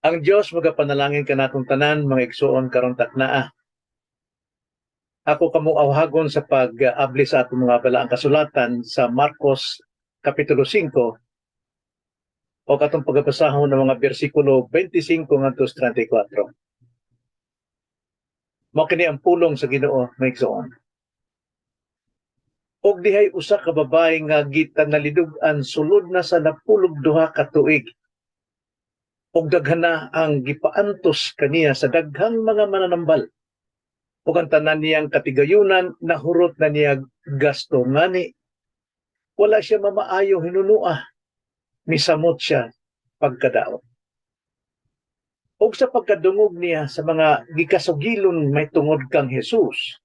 Ang Dios magapanalangin kanatong tanan, mga igsuon, karong taknaa. Ako kamo awhagon sa pag-abli sa atong mga balaang kasulatan sa Marcos Kapitulo 5 o katong pagabasahon ng mga bersikulo 25 ngadto sa 34. Mao kini ang pulong sa Ginoo, mga igsuon. Og dihay usa ka babae nga gitanalidug-an sulod na sa 12 ka tuig ug daghan na ang gipaantos kaniya sa daghang mga mananambal ug ang tanan niyang katigayunan nahurot na niya gasto, ngani wala siya mamaayo hinunua, misamot siya pagkadaot. Ug sa pagkadungog niya sa mga gikasugilon may tungod kang Jesus,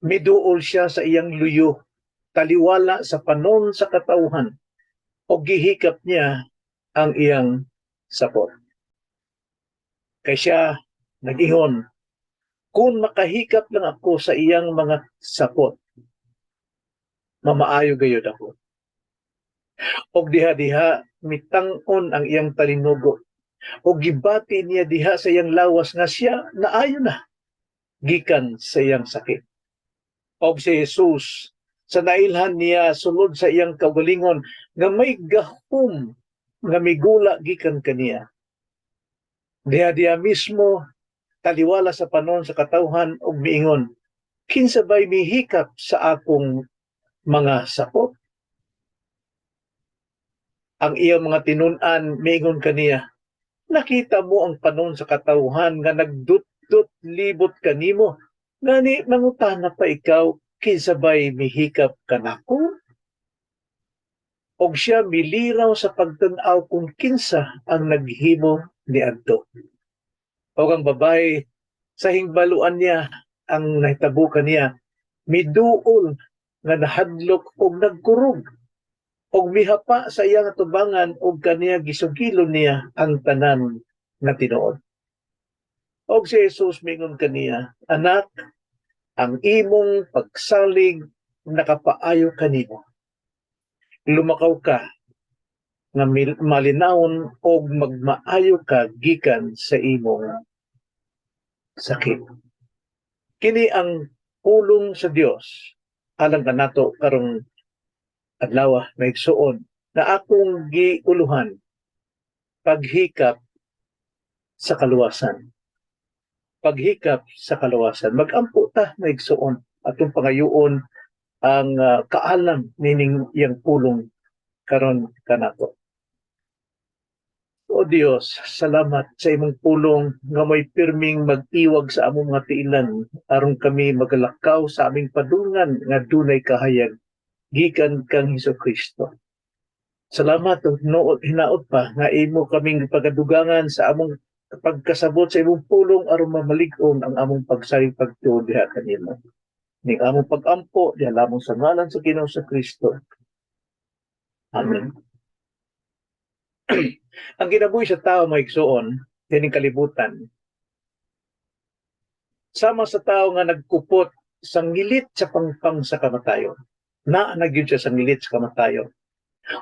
miduol siya sa iyang luyo taliwala sa panon sa katawhan ug gihikap niya ang iyang sapot. Kay siya nag-ingon, "Kung makahikap lang ako sa iyang mga sapot, mamaayo gayud ako." Og diha-diha mitang-on ang iyang talinugo og gibati niya diha sa iyang lawas nga siya naayo na gikan sa iyang sakit. Og si Jesus, sa nailhan niya sulod sa iyang kaugalingon nga may gahom nga migula gikan kaniya, diha-diha mismo taliwala sa panon sa katawhan og miingon, "Kinsa bay mihikap sa akong mga sapot?" Ang iyang mga tinun-an miingon kaniya, "Nakita mo ang panon sa katawhan nga nagdutdot libot kanimo, ngani mangutana pa ikaw, 'Kinsa bay mihikap kanako?'" Og siya miliraw sa pagtan-aw kung kinsa ang naghimo niadto. Og ang babae, sa hingbaluan niya ang nahitabo kaniya, miduol nga nahadlok og nagkurog og mihapa sa iyang atubangan og kaniya gisugilon niya ang tanan nga tinuod. Og si Jesus mingon kaniya, "Anak, ang imong pagsalig nakapaayo kanimo. Lumakaw ka nga malinawon og magmaayo ka gikan sa imong sakit." Kini ang pulong sa Dios alang kanato karong adlaw, mga igsuon, na akong giuluhan, "Paghikap sa Kaluwasan." Paghikap sa Kaluwasan. Magampo ta, mga igsuon, atong pangayoon ang kaalam nining iyang pulong karon kanato. O Dios, salamat sa imong pulong nga may pirming mag-iwag sa among mga tiilan aron kami magalakaw sa aming padulngan nga dunay kahayag gikan kang Hesus Kristo. Salamat ug nuot hinaot pa nga imo kaming pagadugangan sa among pagkasabot sa imong pulong aron mamalig-on ang among pagsalig pagtuo diha kanimo. Ning among pagampo diha lamang sa ngalan sa Ginoo sa Kristo. Amen. Ang kinabuhi sa tao, mga igsuon, dining kalibutan, sama sa tao nga nagkupot sa ngilit sa pangpang sa kamatayon. Naa na gyud siya sa ngilit sa kamatayon.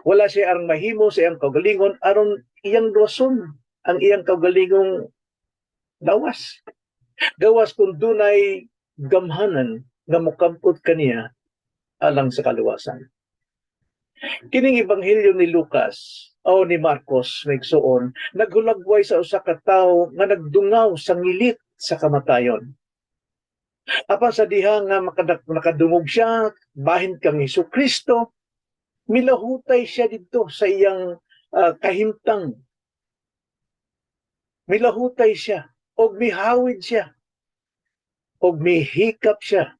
Wala siya arang mahimo sa iyang kaugalingon aron iyang duwason ang iyang kaugalingong lawas. Gawas kung dunay gamhanan nga mokampot kaniya alang sa kaluwasan. Kining Ebanghelyo ni Lucas o ni Marcos, mga igsuon, naghulagway sa usa ka tawo nga nagdungaw sa ngilit sa kamatayon. Apan sa diha nga nakadungog siya bahin kang Hesus Kristo, milahutay siya didto sa iyang kahimtang. Milahutay siya og mihawid siya og mihikap siya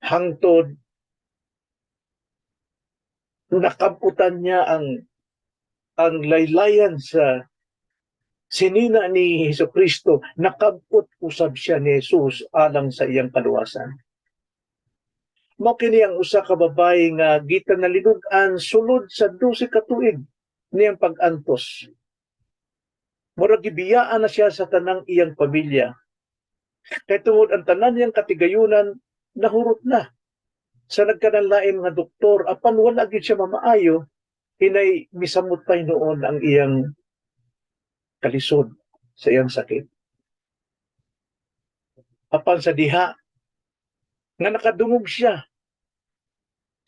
hangtod nakamputan niya ang laylayan sa sinina ni Hesus Kristo. Nakampot usab siya ni Jesus alang sa iyang kaluwasan. Mao kini ang usa ka babae nga gitanalidug-an sulod sa 12 ka tuig niyang pag-antos. Murag gibiyaan na siya sa tanang iyang pamilya. Kay tungod ang tanan niyang katigayunan nahurot na sa nagkananlaing mga doktor, apan wala gyud siya mamaayo, hinay misamot pa noon ang iyang kalisod sa iyang sakit. Apan sa diha nga nakadungog siya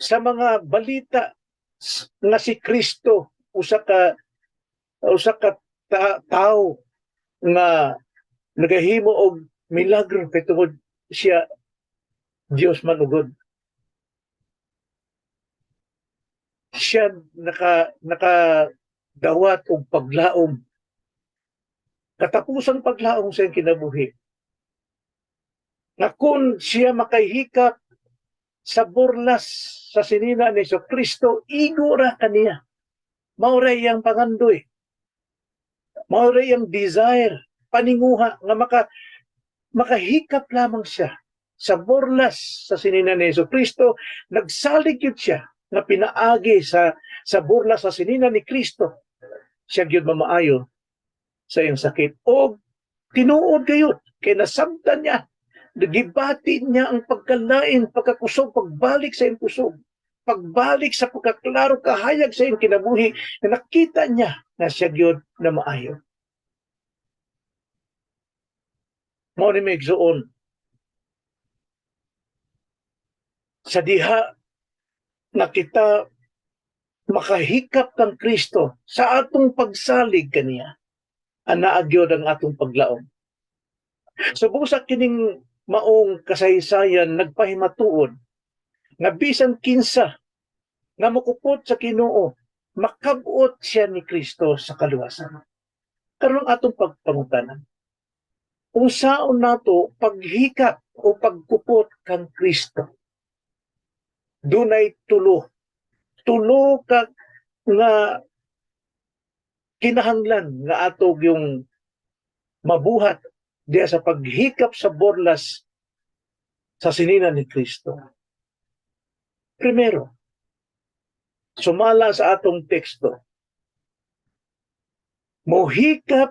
sa mga balita nga si Kristo usa ka tao nga nagahimo og milagro kay tungod siya Dios man ugod. Siya naka dawat og paglaom, katapusang paglaom sa iyang kinabuhi, nga kung siya makahikap sa burlas sa sinina ni Kristo, igo ra kaniya. Mao ra iyang pangandoy, mao ra iyang desire, paninguha nga makahikap lamang siya sa burlas sa sinina ni Kristo. Nagsalig yun siya nga pinaagi sa burlas sa sinina ni Kristo, siya gyud mamaayo sa iyang sakit. O tinuod gayud kay nasabtan niya, gibati niya ang pagkalain, pagkakusog, pagbalik sa iyang kusog, pagbalik sa pagkaklaro kahayag sa iyang kinabuhi, na nakita niya na siya gyud na maayo. Mao ni may igsuon, sa diha na kita makahikap kang Kristo sa atong pagsalig kaniya, anaa gyud ang atong paglaom. So busa kining maong kasaysayan nagpahimatuod nga bisan kinsa nga mukupot sa Ginoo, makab-ot siya ni Kristo sa kaluwasan. Karon, atong pagpangutanan, unsaon nato paghikap o pagkupot kang Kristo? Dunay tulo ka nga kinahanglan nga ato yung mabuhat diya sa paghikap sa borlas sa sinina ni Kristo. Primero, sumala sa atong teksto, mohikap,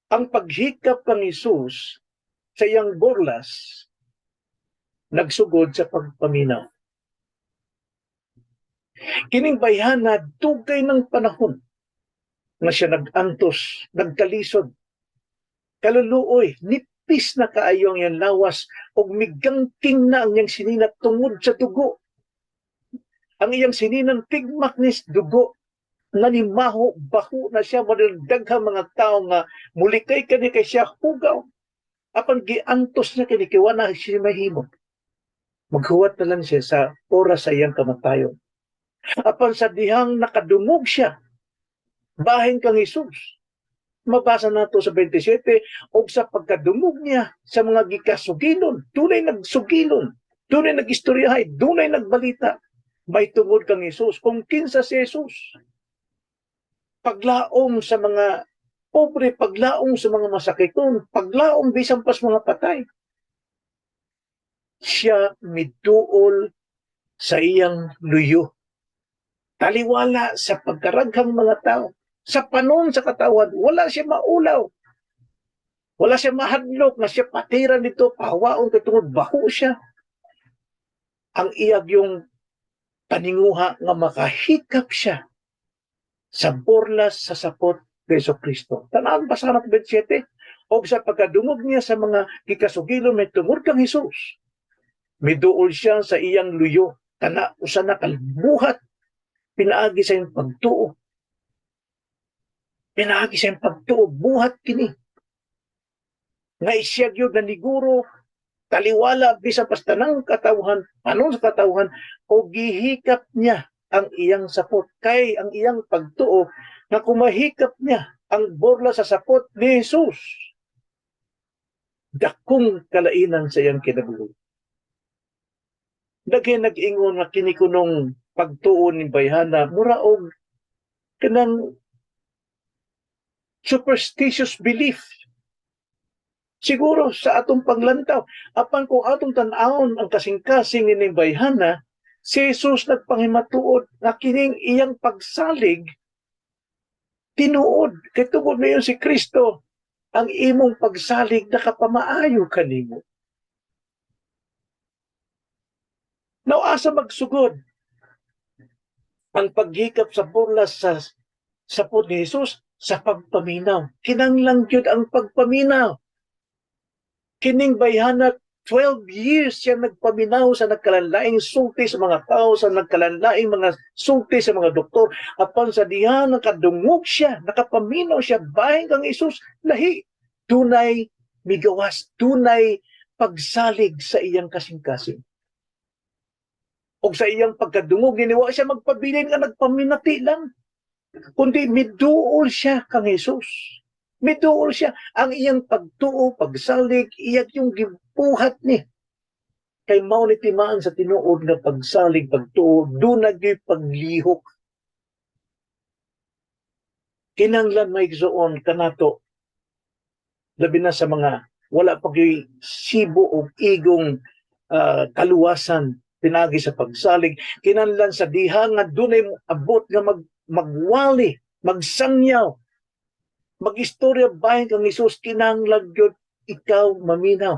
ang paghikap kang Hesus sa iyang borlas nagsugod sa pagpaminaw. Kining bayhana, dugay ng panahon nga siya nag-antos, nagkalisod, kaluluoy, nipis na kaayo ang iyang lawas ug migangking na ang iyang sinina tungod sa dugo. Ang iyang sininang tigmak ni dugo, nanimaho, baho na siya, daghang mga tao nga mulikay kani kay siya hugaw. Apan giantos niya kini kay wala siya mahimo. Maghuwat na lang siya sa oras sa iyang kamatayon. Apan sa dihang nakadungog siya bahin kang Hesus, mabasa nato sa 27, og sa pagkadungog niya sa mga gikasugilon, dunay nagsugilon, dunay nagistoryahay, dunay nagbalita, may tungod kang Hesus, kung kinsa si Hesus. Paglaom sa mga pobre, paglaom sa mga masakiton, paglaom bisan pas mga patay. Siya miduol sa iyang luyo. Taliwala sa pagkaraghang mga tao, sa panon sa katawan, wala siya maulaw. Wala siya mahadlok na siya patira nito, pahawaon kay tungod baho siya. Ang iyag yung paninguha nga makahikap siya sa borlas sa sapot kay Kristo. Tanawon pa sa 27, og sa pagkadungog niya sa mga gikasugilon may tungod kang Hesus, miduol siya sa iyang luyo. Kana usa na kalbuhat pinaagi sa iyang pagtuo. Pinaagi sa iyang pagtuo, buhat kini. Nga siya gyud naniguro taliwala bisan pas tanang katawhan, anon sa katawhan, o gihikap niya ang iyang sapot, kay ang iyang pagtuo nga kumahikap niya ang borla sa sapot ni Jesus, dakong kalainan sa iyang kinabuhi. Daghay nag-ingon nga kini kunong pagtuo ni bayhana mura og kanang superstitious belief siguro sa atong paglantaw. Apan kung atong tan-awon ang kasing-kasing ni bayhana, si Jesus nagpangimatuod nga kining iyang pagsalig tinuod kay tungod mayon si Kristo, ang imong pagsalig nakapamaayo kanimo. Now, asa magsugod ang paghikap sa burlas sa sapot ni Jesus? Sa pagpaminaw. Kinanglan gyud ang pagpaminaw. Kining bayhana, 12 years siya nagpaminaw sa nagkalanlaing sulti sa mga tao, sa nagkalanlaing mga sulti sa mga doktor. Apan sa diha nakadungog siya, nakapaminaw siya, bahin kang Isus, lahi, dunay migawas, dunay pagsalig sa iyang kasing-kasing. O sa iyang pagkadungog, giniwa siya magpabilin nga nagpaminati lang. Kundi miduol siya kang Jesus. Miduol siya. Ang iyang pagtuo, pagsalig, iyang yung gibuhat ni. Kay mao ni timaan sa tinuod nga pagsalig, pagtuo, duna gyud paglihok. Kinanglan, mga igsoon, kanato, labi na sa mga wala pa gyud sibo og igong kaluwasan pinagi sa pagsalig, kinahanglan sa diha nga dunay abot nga magwali, magsangyaw, magistorya bahin kang Hesus, kinahanglan gyud ikaw maminaw.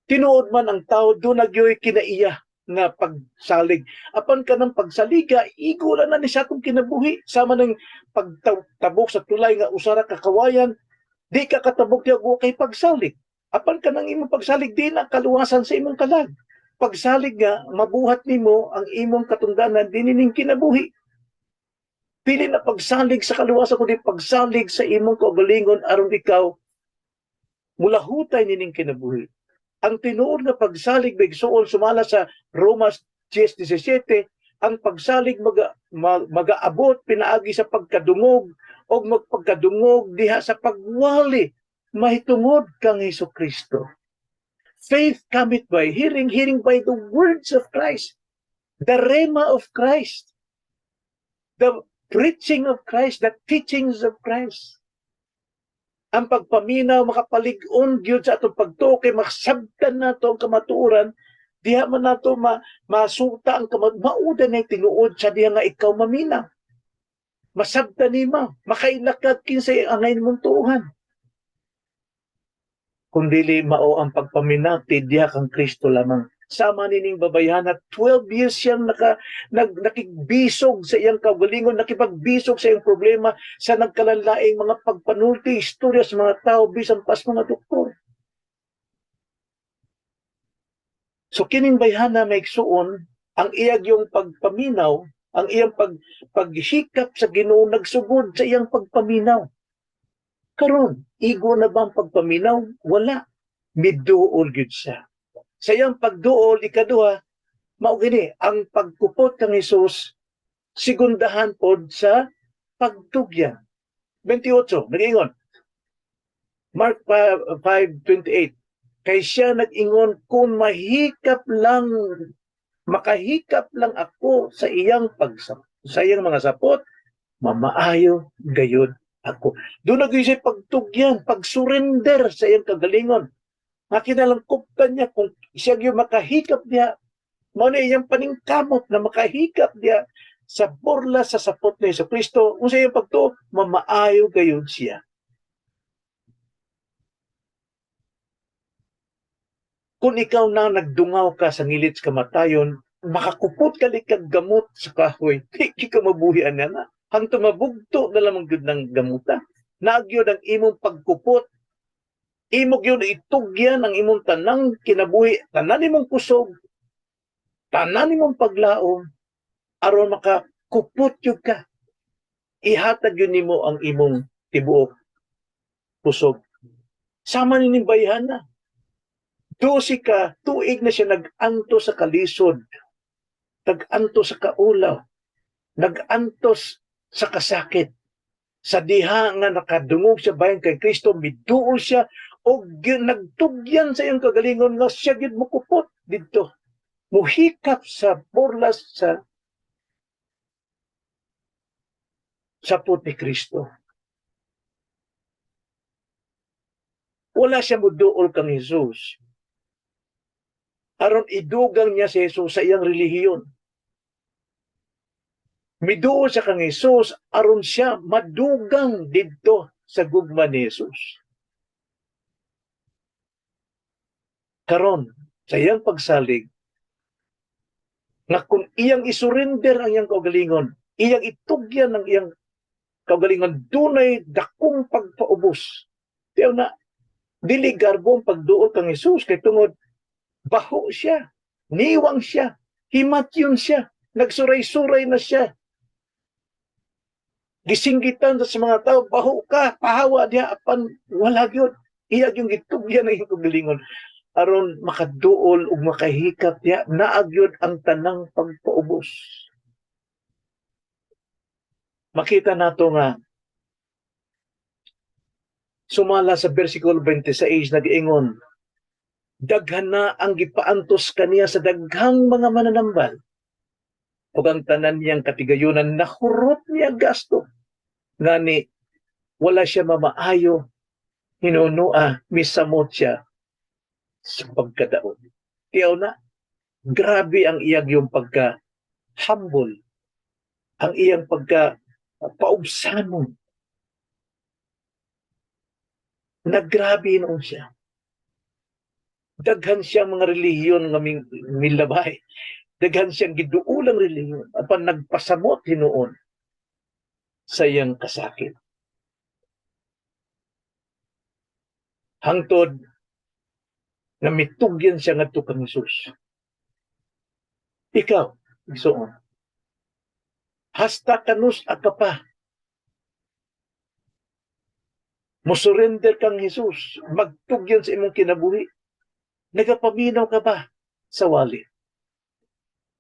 Tinuod man ang tao duna gyud kinaiya nga pagsalig. Apan kanang pagsaliga, igo lang na ni sa atong kinabuhi. Sama ng pagtabok sa tulay nga usa ra ka kawayan, di ka katabok diya kay pagsalig. Apan kanang imong pagsalig, di na kaluwasan sa imong kalag. Pagsalig nga mabuhat nimo ang imong katungdanan dinhi ning kinabuhi. Dili na pagsalig sa kaluwasan kundi pagsalig sa imong kaugalingon aron ikaw mulahutay nining kinabuhi. Ang tinuod nga pagsalig, bigsuon, sumala sa Romas 10:17, ang pagsalig magaabot pinaagi sa pagkadungog o magpagkadungog diha sa pagwali mahitungod kang Hesus Kristo. Faith cometh by hearing, hearing by the words of Christ, the rhema of Christ, the preaching of Christ, the teachings of Christ. Ang pagpaminaw makapalig-on gyud sa atong pagtuo kay masabtan nato ang kamatuoran, diha man nato masuta ang mauda na tinuod sa diha nga ikaw maminaw. Masabtan nimo, makailakad kinsay angay nimong tuohan. Kung dili mao ang pagpaminati diha kang Kristo lamang. Sama nining babayhana, 12 years siyang nakigbisog sa iyang kaugalingon, nakipagbisog sa iyang problema, sa nagkalanlaing mga pagpanulti, istorya sa mga tao, bisan pas mga doktor. So kining bayhana, mga igsuon, ang iyag yung pagpaminaw, ang iyang paghikap sa Ginoo nagsugod sa iyang pagpaminaw. Karon, igo na ba ang pagpaminaw? Wala. Miduol gyud siya. Sa iyang pagduol, ikaduha, mao gini ang pagkupot kang Hesus sigundahan pod sa pagtugyan. 28, nag-ingon. Mark 5:28. Kay siya nag-ingon, "Kung mahikap lang, makahikap lang ako sa iyang mga sapot, mamaayo gayud ako." Duna gyud siya pagtugyan, pagsurrender sa iyang kagalingon. Nga kinalangkuptan niya kung siya gyud makahikap diha, mao na iyang paningkamot na makahikap diha sa borla sa sapot ni Hesus Kristo, kung sa iyang pagtuo, mamaayo gayud siya. Kung ikaw na nagdungaw ka sa ngilit sa kamatayon, makakupot ka kag gamot sa kahoy, di ka mabuhi ana na. Hangtod mabugto na lamang gyud ng gamuta. Nagyod ang imong pagkupot. Imo gyud itugyan ang imong tanang kinabuhi, tanan imong kusog, tanan imong paglaom, aron makakupot gyud ka. Ihatag gyud nimo ang imong tibuok kusog. Sama ni bayhana. 12 ka tuig na siya nag-antos sa kalisod, nag-antos sa kaulaw, nag-antos sa kasakit. Sa diha nga nakadungog siya bahin kay Kristo, miduol siya og nagtugyan sa iyang kagalingon nga siya gyud mukupot didto. Muhikap sa borlas sa sapot ni Kristo. Wala siya muduol kang Jesus aron idugang niya si Jesus sa iyang relihiyon. Miduol siya kang Jesus aron siya madugang didto sa gugma ni Jesus. Karon, sa iyang pagsalig, nga kung iyang isurrender ang iyang kaugalingon, iyang itugyan ang iyang kaugalingon dunay dakong pagpaubos. Tiyaw na dili garbo ang pagduol kang Jesus kay tungod baho siya, niwang siya, himatyon siya, nagsuray-suray na siya. Gisinggitan sa mga tao, "Baho ka, pahawa diha," apan wala gyud. Iya yung gitugyan ang iyang kaugalingon aron makaduol ug makahikap diha, naa gyud ang tanang pagpaubos. Makita nato nga sumala sa versikulo 26, nag-ingon, daghan na ang gipaantos kaniya sa daghang mga mananambal ug ang tanan niyang katigayunan nahurot niya gasto, ngani wala siya mamaayo, hinunua misamot siya sa pagkadaot. Tiyaw na, grabe ang iyang yung pagka humble, ang iyang pagka paubsanon. Nagrabe noon siya. Daghan siyang mga relihiyon nga milabay. Daghan siyang giduulang relihiyon. Apan nagpasamot hinuon sa iyang kasakit. Hangtod nga mitugyan siya ngadto kang Jesus. Ikaw, igsoon, hasta kanus ka pa mo-surrender kang Jesus, magtugyan sa imong kinabuhi? Nagapaminaw ka ba sa wali?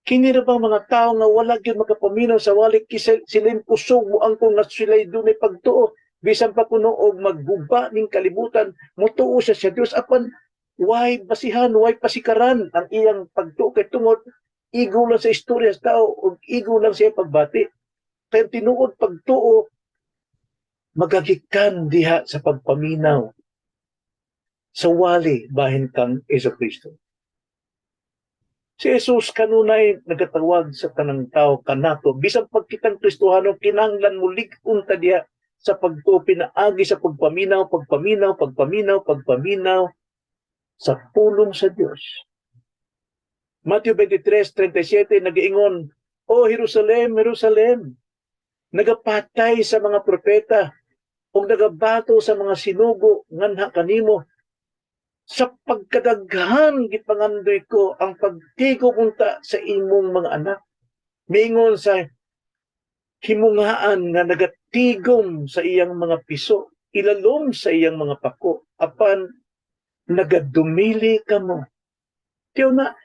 Kini ra bang mga tao nga wala gyud makapaminaw sa wali, kisa sila kusog mo angkon nga sila'y dunay pagtuo, bisan pa kuno og magguba ning kalibutan, motuo siya sa Dios, apan why basihan, why pasikaran ang iyang pagtuo kay tungod igo lang sa istorya sa tao ug igo lang siya pagbati? Kay tinuod pagtuo magagikan diha sa pagpaminaw sa wali bahin kang Jesu Kristo. Si Jesus kanunay nagatawag sa tanang tao kanato. Bisan pagkitang Kristohano, kinahanglan mo lig-on ta diha sa pagtuo pinaagi sa pagpaminaw, pagpaminaw, pagpaminaw, pagpaminaw sa pulong sa Dios. Matthew 23:37 nagaingon, "O Jerusalem, Jerusalem, nagapatay sa mga propeta ug nagabato sa mga sinugo nganha kanimo. Sa pagkadaghan gipangandoy ko ang pagtigom unta sa imong mga anak." Mingon sa himungaan nga nagatigom sa iyang mga piso, ilalom sa iyang mga pako, apan nagadumili kamo. Tiyo na,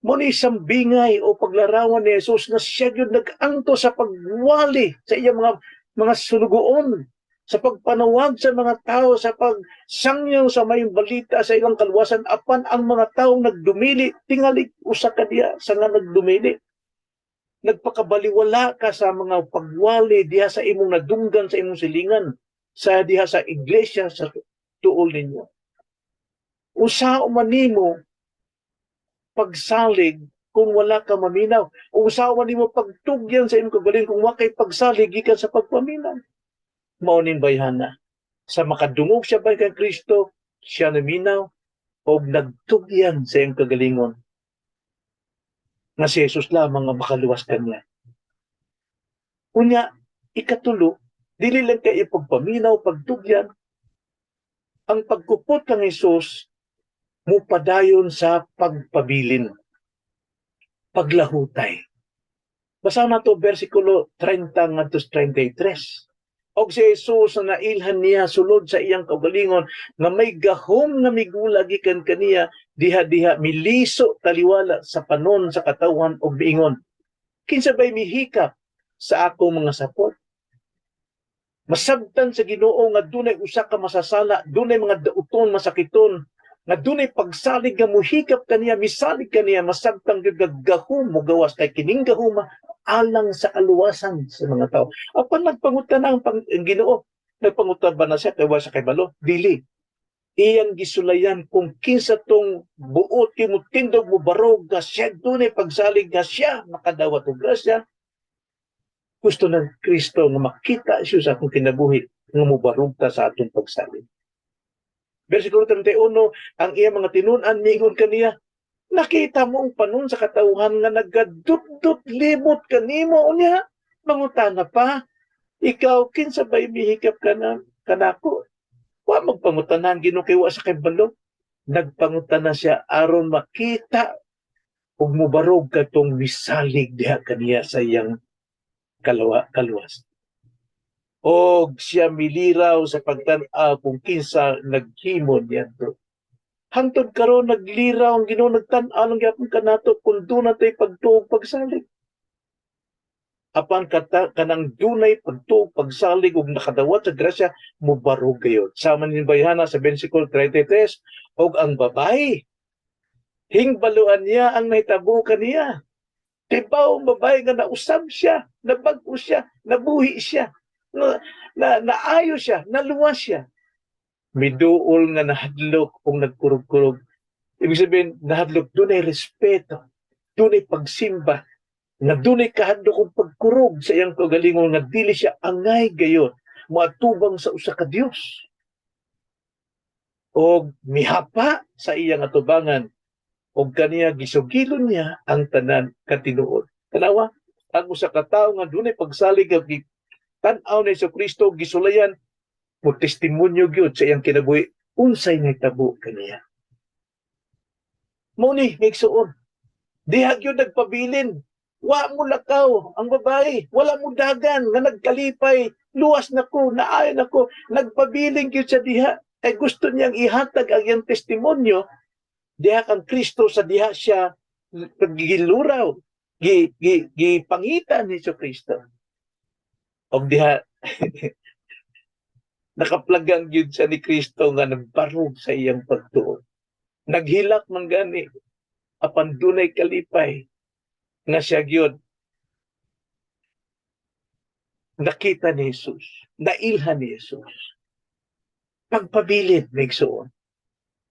mo ni isang bingay o paglarawan ni Jesus na siya gyud nag-anto sa pagwali sa iyang mga sulugoon, sa pagpanawag sa mga tao, sa pagsangyaw sa mayong balita sa ilang kaluwasan, apan ang mga tao nagdumili. Tingali usa ka diya sa nga nagdumili. Nagpakabaliwala ka sa mga pagwali diha sa imong nadunggan, sa imong silingan, sa diha sa iglesia, sa tuol ninyo. Usa man nimo pagsalig kung wala ka maminaw? Usa man nimo pagtugyan sa imong kaugalingon kung wa kay pagsalig gikan sa pagpaminaw? Mao ning bayhana. Sa makadungog siya ba kay Kristo, siya naminaw og nagtugyan sa iyang kagalingon nga si Jesus lamang ang makaluwas kanya. Unya, ikatulo, dili lang kay ipagpaminaw, pagtugyan, ang pagkupot kang Jesus mupadayon sa pagpabilin, paglahutay. Basa na to versikulo 30 ngadto 33. Og si Jesus na nailhan niya sulod sa iyang kaugalingon nga may gahom nga migula gikan kaniya, diha-diha miliso taliwala sa panon sa katawhan og miingon, "Kinsa bay mihikap sa akong mga sapot?" Masabtan sa Ginoo nga dunay usa ka masasala, dunay mga dauton, masakiton, nga dunay pagsalig nga muhikap kaniya, misalig kaniya, masabtang gyud nga gahom mo gawas kay kining gahuma alang sa kaluwasan sa mga tao. Apan nagpangutan ang Ginoo, nagpangutan ba na siya kay wa sa kay balo? Dili. Iyang gisulayan kung kinsa tong buot kay mo tindog, mo barog nga siya dunay pagsalig nga siya makadawat og grasya. Gusto ng Kristo nga makita siya sa akong kinabuhi nga mobarog ta sa atong pagsalig. Versikulo 31, ang iyang mga tinun-an miingon kaniya, "Nakita mo ang panon sa katawhan nga nagadutdot libot kanimo, unya mangutana pa." Ikaw, kinsa bay mihikap ka na kanako? Wa magpangutanan, Ginoo, kay wa sa kay balo. Nagpangutana siya aron makita ug mobarog katong misalig diha kaniya sa iyang kaluwas. Og siya miliraw sa pagtan-aw kung kinsa naghimo niadto. Hangtod karon nagliraw ang Ginoo, nagtan-aw lang gyapon kanato kung duna tay pagtuo, pagsalig. Apan kata kanang dunay pagtuo, pagsalig ug nakadawat sa grasya, mobarog gayud. Sama ning bayhana sa versikulo 33, og ang babae hingbaluan niya ang nahitabo kaniya. Tibaw ang babae nga nausab siya, nabag-o siya, nabuhi siya, na naayo siya, naluwas siya. Miduol nga nahadlok ug nagkurog-kurog. Ibig sabihin, nahadlok, dunay respeto, dunay pagsimba, nga dunay kahadlok ug pagkurog sa iyang kaugalingon nga dili siya angay gayod moatubang sa usa ka Dios. Og mihapa sa iyang atubangan og kaniya gisugilon niya ang tanan katinuod. Tanawa, ang usa ka tawo nga dunay pagsalig ug tan-aw ni Kristo, gisulayan, mo testimonyo gyud sa iyang kinabuhi unsay nahitabo kaniya. Mao ni, mga igsuon. Diha gyud nagpabilin. Wa mo lakaw ang babae, wala mo dagan nga nagkalipay, luwas na ko, naayo na ko, nagpabilin gyud siya diha kay gusto niyang ihatag ang iyang testimonyo diha kang Kristo sa diha siya pagigiluraw, gi gi gipangita ni Kristo. Og diha nakaplagang gyud siya ni Kristo nga nagbarog sa iyang pagtuo. Naghilak man gani, apan dunay kalipay nga siya gyud nakita ni Jesus, nailhan ni Jesus. Pagpabilin, mga igsuon.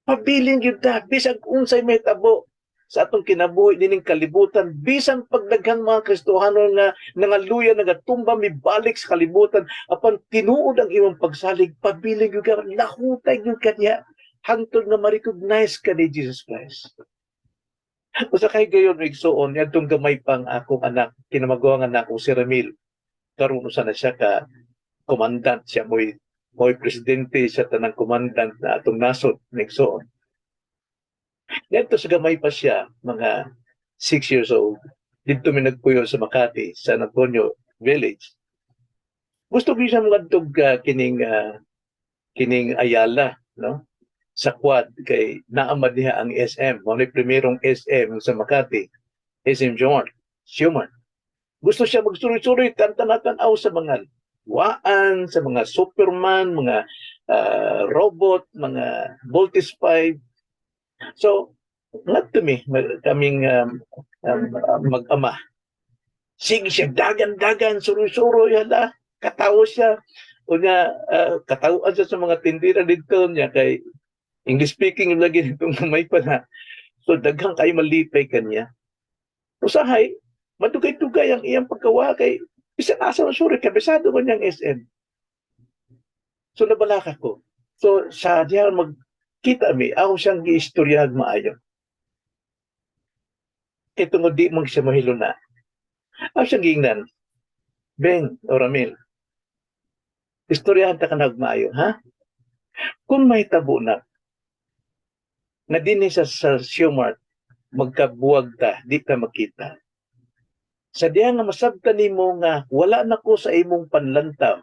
Pabilin gyud ta bisag unsay mahitabo sa atong kinabuhi nining kalibutan, bisan pagdaghang mga Kristohano nga nangaluya, nagatumba, mibalik sa kalibutan, apan tinuod ang imong pagsalig, pabilin gyud ka, lahutay gyud kaniya hangtod nga ma-recognize ka ni Jesus Christ. Usa kay gayon, igsuon, yadtong gamay pang akong anak, kinamaguangan nako si Ramil, karon usa na siya ka commandant, siya mo'y presidente sa tanang commandant na atong nasod, igsuon. Dito sa gamay pa siya, mga 6 years old, dito mi nagpuyo sa Makati, San Antonio Village. Gusto ko siya mga kining Ayala, no? Sa quad kay naamad niya ang SM, mao ni primerong SM sa Makati, SM John, Schumann. Gusto siya magsuroy-suroy, tan-tanaw sa mga waan, sa mga Superman, mga robot, mga Voltes 5. So, not to me, kaming mag-ama. Sige siya, dagan-dagan, suroy-suroy, hala, katawo siya. Unya, katawaan siya sa mga tindira dito niya kay English speaking lagi nitong may pa na. So, daghang kayo malipay kanya. Usahay, madugay-dugay ang iyang pagkawa kay bisan asa man suri, kabisado man niyang SM. So, nabalaka ko. So, sa diha magkita mi, ako siyang giistoryahag maayo. Ito nga di man siya mahiluna. Ako siyang giingnan, "Ben o Ramil, istoryahan ta kanag maayo, ha? Kung may tabo na, na dinhi sa Shumart, magkabuwag ta, di ta makita. Sa diha nga masabtan nimo nga wala na ko sa imong panlantaw,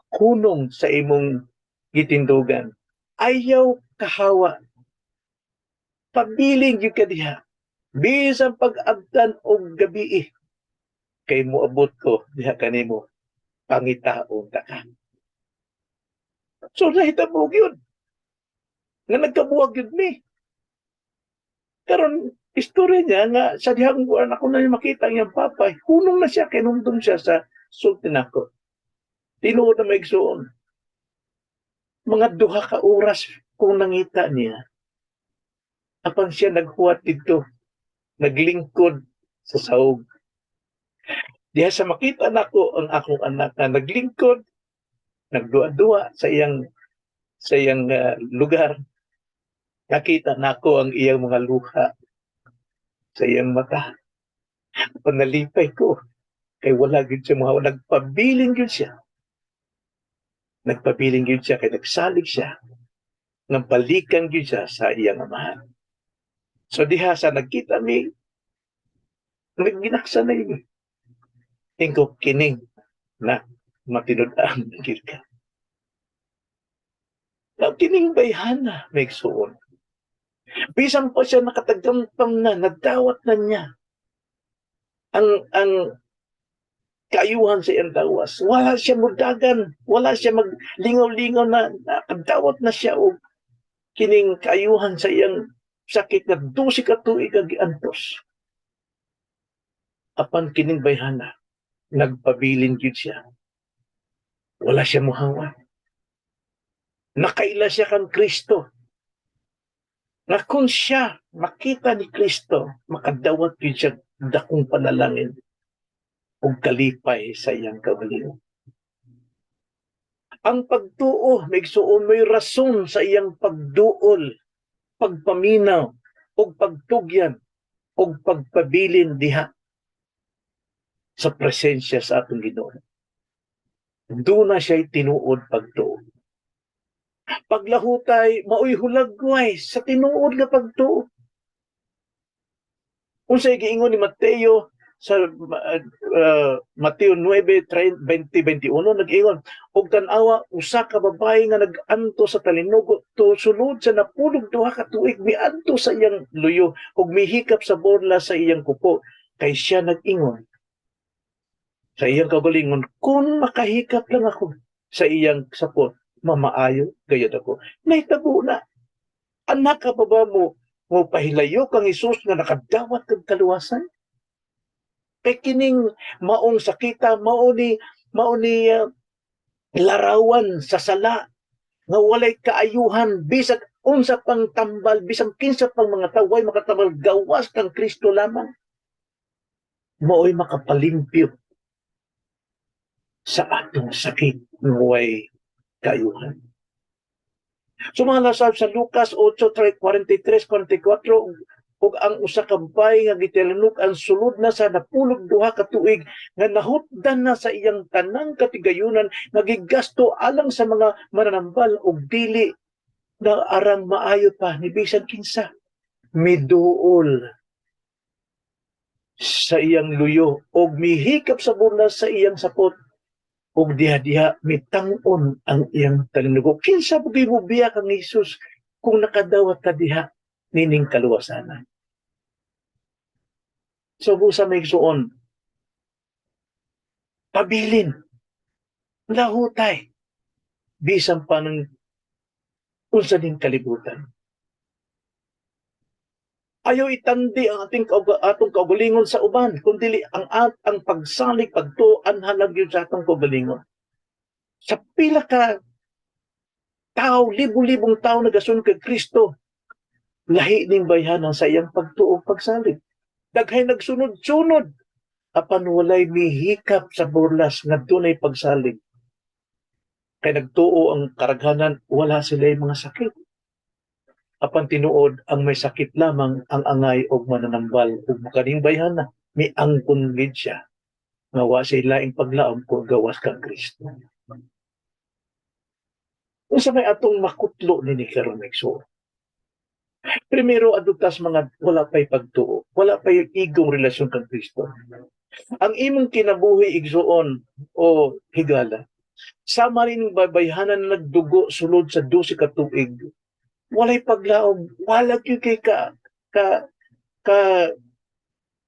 kunong sa imong gitindugan, ayaw kahawa. Pabiling gyud ka diha. Bisan pag-abtan og gabi, kay moabot ko diha kanimo, pangitaon ta ka." So nahitabo gyud nga nagkabuwag gyud mi. Karon istorya niya nga sa dihang buwan ako na makita ang iyang papa, hunong na siya kay numdum siya sa sulti nako. Tinuod na, mga igsuon. Mga 2 ka oras kung nangita niya. Apan siya naghuwat dito, naglingkod sa saog. Diha sa makita nako ang akong anak na naglingkod, nagduwa-duwa sa iyang lugar. Nakita nako ang iyang mga luha sa iyang mata. Panalipay ko. Kay wala gyud siya mga nagpabilin gyud siya. Nagpabilin gyud siya kay nagsalig siya nga balikan gyud siya sa iyang amahan. So diha sa nagkita mi, nagginaksa na yun. Ingko kining na matinud-an gyud ka. Now, kining bayhana, mga igsuon. Bisan pa siya nakatagamtam na, nadawat na niya ang kaayuhan sa iyang gawas. Wala siya mudagan, wala siya maglingaw-lingaw na nakadawat na siya og kining kaayuhan sa iyang sakit na 12 ka tuig ang giantos. Apan kining bayhana, nagpabilin gyud siya. Wala siya muhawa. Nakaila siya kang Kristo. Na kung siya makita ni Kristo, makadawat gyud siya dakong panalangin ug kalipay sa iyang kaugalingon. Ang pagtuo, mga igsuon, may rason sa iyang pagduol, pagpaminaw, ug pagtugyan, ug pagpabilin diha sa presensya sa atong Ginoo. Duna siya'y tinuod pagtuo. Paglahutay, maoy hulagway sa tinuod nga pagtuo. Unsay giingon ni Mateo sa Mateo 9, 20, 21, nag-ingon, "Og tan-awa usa ka babae nga nag-anto sa talinugo to sulod sa 12 ka tuig, miadto sa iyang luyo ug mihikap sa borla sa iyang kupo, kay siya nag-ingon sa iyang kaugalingon, 'Kung makahikap lang ako sa iyang sapot, mamaayo gayud ako.' Nahitabo na. Anak ka pa ba mo pahilayo kang Hesus nga nakadawat kag kaluwasan? Kay kining maong sakita, mao ni larawan sa sala nga walay kaayuhan. Bisag unsa pang tambal, bisag kinsa pang mga tawo, way makatambal gawas kang Kristo lamang maoy makapalimpyo sa atong sakit nga way kaayuhan." So mga lasab, sa Lucas 8:43, 44, "Ug ang usa ka babae nga gitalinug-an sulod na sa 12 ka tuig, nga nahutdan na sa iyang tanang katigayunan nga gigasto alang sa mga mananambal ug dili na arang maayo pa ni bisan kinsa, miduol sa iyang luyo og mihikap sa burla sa iyang sapot, ug diha-diha mitang-on ang iyang talinugo. Kinsa pud mo biya kang Hesus kung nakadawat ka diha nining kaluwasanan?" So busa, mga igsuon, pabilin, lahutay, bisan pa ng unsa ning kalibutan. Ayaw itandi ang atong kaugalingon sa uban, kundi ang pagsalig, pagtuo, anhalag yun sa atong kaugalingon. Sa pila ka tao, libo-libong tao nagasunod kay Kristo, lahi ning bayhanan sa iyang pagtuo, pagsalig. Daghay nagsunod-sunod, apan walay mihikap sa burlas nga dunay pagsalig. Kay nagtuo ang karaghanan, wala sila mga sakit. Apan tinuod, ang may sakit lamang ang angay og mananambal, ug kaning bayhana miangkon gid siya nga wa siya laing paglaom kung gawas kang Kristo. Unsa may atong makutlo nini karon, igsoon? Primero, adto tas mga wala pa'y pagtuo, wala pa'y igong relasyon kang Kristo. Ang imong kinabuhi, igsuon o higala, sama rin babayhanan na nagdugo sulod sa 12 ka tuig, walay paglaom, wala gyud kay ka ka ka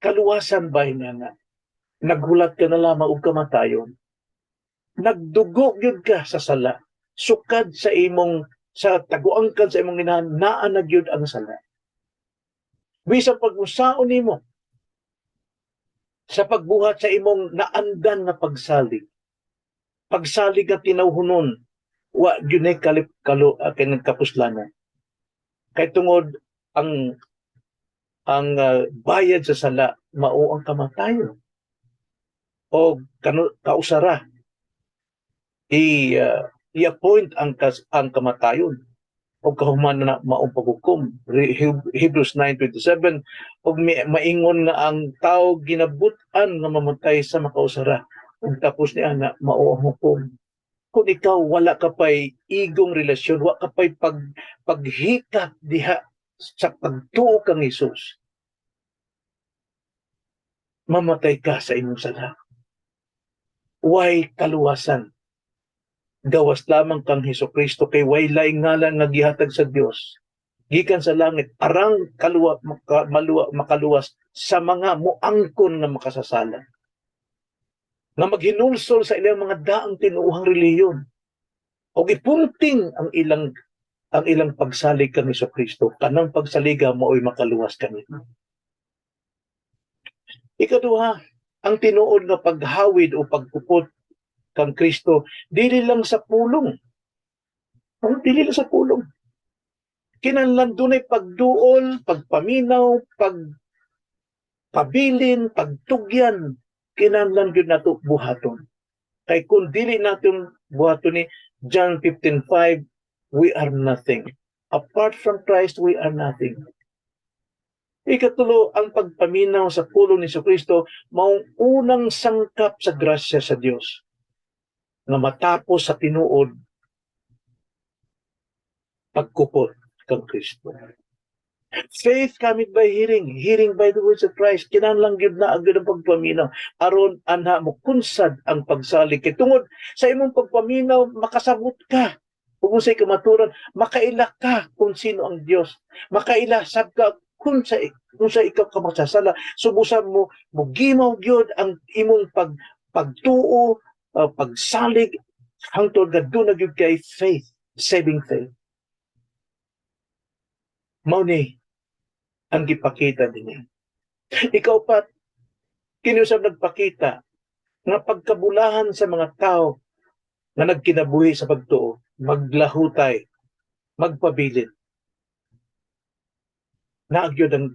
kaluwasan ba nga nga naghulat ka na lamang og kamatayon. Nagdugo gyud ka sa sala. Sukad sa imong sa taguangkan sa imong inahan, naa na gyud ang sala. Bisan pag-usaon nimo sa pagbuhat sa imong naandan nga pagsalig, pagsalig nga tinawhunon, wa gyud nay kalip kalo kanang kapuslanan. Kay tungod ang bayad sa sala mao ang kamatayon. O kano kausara i-appoint ang kamatayon. Ug kahuman na maong paghukom. Hebrews 9:27, ug maingon nga ang tao ginabut-an nga mamatay sa makausara ug tapos ni ana mao ang hukom. Kung ikaw wala ka pay igong relasyon, wa ka pay paghikap diha sa pagtuo kang Hesus, mamatay ka sa imong sala. Way kaluwasan gawas lamang kang Hesus Kristo, kay way laing ngalan nga gihatag sa Dios gikan sa langit arang kaluwa, maka, maluwa, makaluwas sa mga muangkon nga makasasala, nga maghinulsol sa ilang mga daang tinuohang relihiyon o ipunting ang ilang pagsalig kang Hesus Kristo. Kanang pagsaliga mao'y makaluwas kanila. Ikaduha, ang tinuod nga paghawid o pagkupot kang Kristo dili lang sa pulong. Ang dili lang sa pulong. Kinahanglan dunay pagduol, pagpaminaw, pagpabilin, pagtugyan. Kinahanglan gyud nato buhaton. Kay kung dili natin buhaton ni John 15:5, we are nothing. Apart from Christ, we are nothing. Ikatulo, ang pagpaminaw sa pulong ni Kristo maong unang sangkap sa grasya sa Dios nga matapos sa tinuod pagkupot kang Kristo. Faith cometh by hearing, hearing by the words of Christ. Kinahanglan gyud na gyud ang pagpaminaw aron anha mo kunsad ang pagsalig. Kay tungod sa imong pagpaminaw, makasabot ka kung unsay kamaturan, makaila ka kung sino ang Dios. Makaila sab ka kung sa ikaw ka makasasala. Subusan mo mugimaw gyud ang imong pagtuo, pagsalig hangtod nga duna gyud kay faith, saving faith. Mao ni ang gipakita dinhi. Ikaupat, kini usab nagpakita nga pagkabulahan sa mga tao nga nagkinabuhi sa pagtuo, maglahutay, magpabilin. Naa gyud ang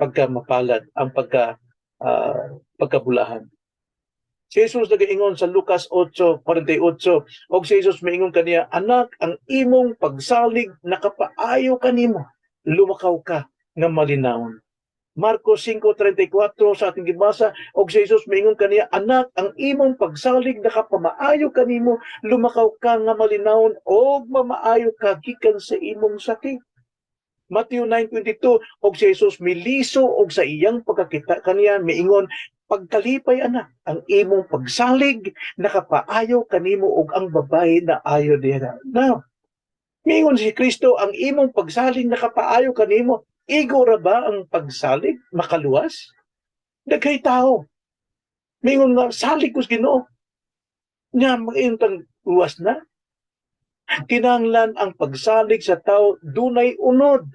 pagkamapalad, ang pagkabulahan. Si Jesus nagaingon sa Lucas 8:48, og si Jesus miingon kaniya, "Anak, ang imong pagsalig nakapaayo kanimo. Lumakaw ka nga malinawon." Marcos 5:34 sa ating gibasa, og si Jesus miingon kaniya, "Anak, ang imong pagsalig nakapamaayo kanimo, lumakaw ka nga malinawon og mamaayo ka gikan sa imong sakit." Matthew 9:22, og si Jesus miliso og sa iyang pagkakita kaniya miingon, "Pagkalipay, anak, ang imong pagsalig nakapaayo kanimo," ug ang babae naayo diha. Now, miingon si Kristo, ang imong pagsalig nakapaayo kanimo. Igo ra ba ang pagsalig makaluwas? Daghay tao miingon nga salig ko sa Ginoo. Nya mag-intang luwas na. Kinahanglan ang pagsalig sa tao dunay unod.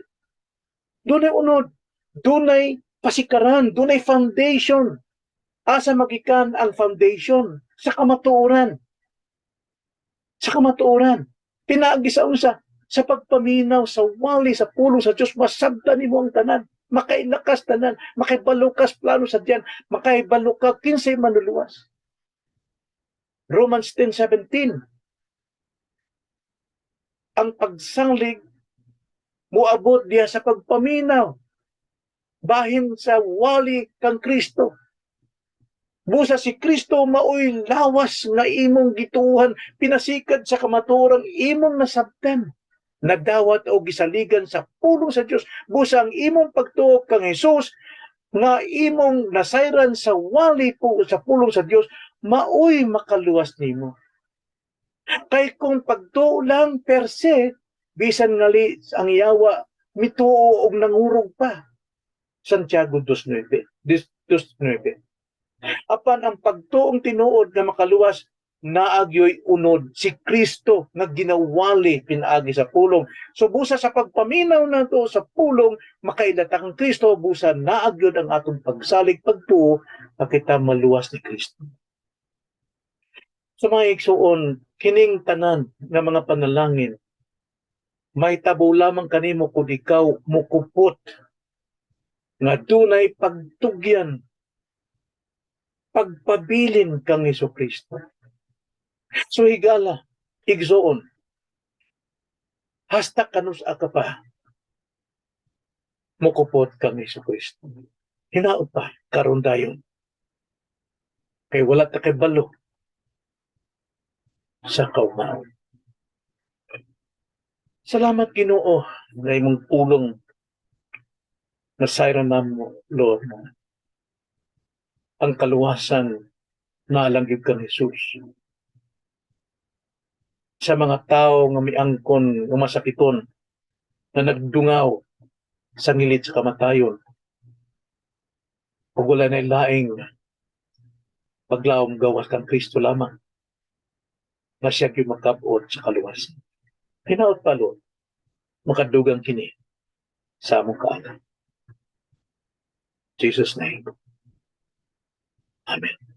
Dunay unod, dunay pasikaran, dunay foundation. Asa magikan ang foundation? Sa kamatuoran. Sa kamatuoran. Pinaagi sa unsa? Sa pagpaminaw sa wali sa pulong sa Dios, masabtan nimo ang tanan. Makaila kas tanan, makibalo kas plano sa diyan, makahibalo ka kinsay manluluwas. Romans 10:17. Ang pagsalig muabot diha sa pagpaminaw bahin sa wali kang Kristo. Busa si Kristo maoy lawas nga imong gituohan pinasikad sa kamaturang imong nasabtan. Nadawat o gisaligan sa pulong sa Dios. Busa ang imong pagtuo kang Hesus nga imong nasayran sa wali po sa pulong sa Dios maoy makaluwas nimo. Kay kung pagtuo lang per se, bisan ngali ang yawa mituo og nangurog pa. Santiago 2.9. 2.9. Apan ang pagtuong tinuod nga makaluwas, naa gyoy unod, si Kristo nga ginawali pinaagi sa pulong. So busa sa pagpaminaw nato sa pulong, makaila ta kang Kristo, busa naa gyud ang atong pagsalig, pagtuo nga kita maluwas ni Kristo. Sa mga igsuon, kining tanan nga mga panalangin mahitabo lamang kanimo kung ikaw mukupot nga dunay pagtugyan, pagpabilin kang Hesus Kristo. So higala, igsuon. Hasta kanus-a ka pa mukupot kang Kristo. Hinaot pa karon dayon. Kay wala ta kabalo sa kaugmaon. Salamat, Ginoo, nga imong pulong nasayran namo, Lord. Ang kaluwasan naa lang gyud kang Jesus. Sa mga tao nga miangkon nga masakiton na nagdungaw sa ngilit sa kamatayon ug wala na laing paglaom gawas kang Kristo lamang na siya gyud makab-ot sa kaluwasan. Hinaot pa, Lord, makadugang kini sa among kaalam. Jesus' name. Amen.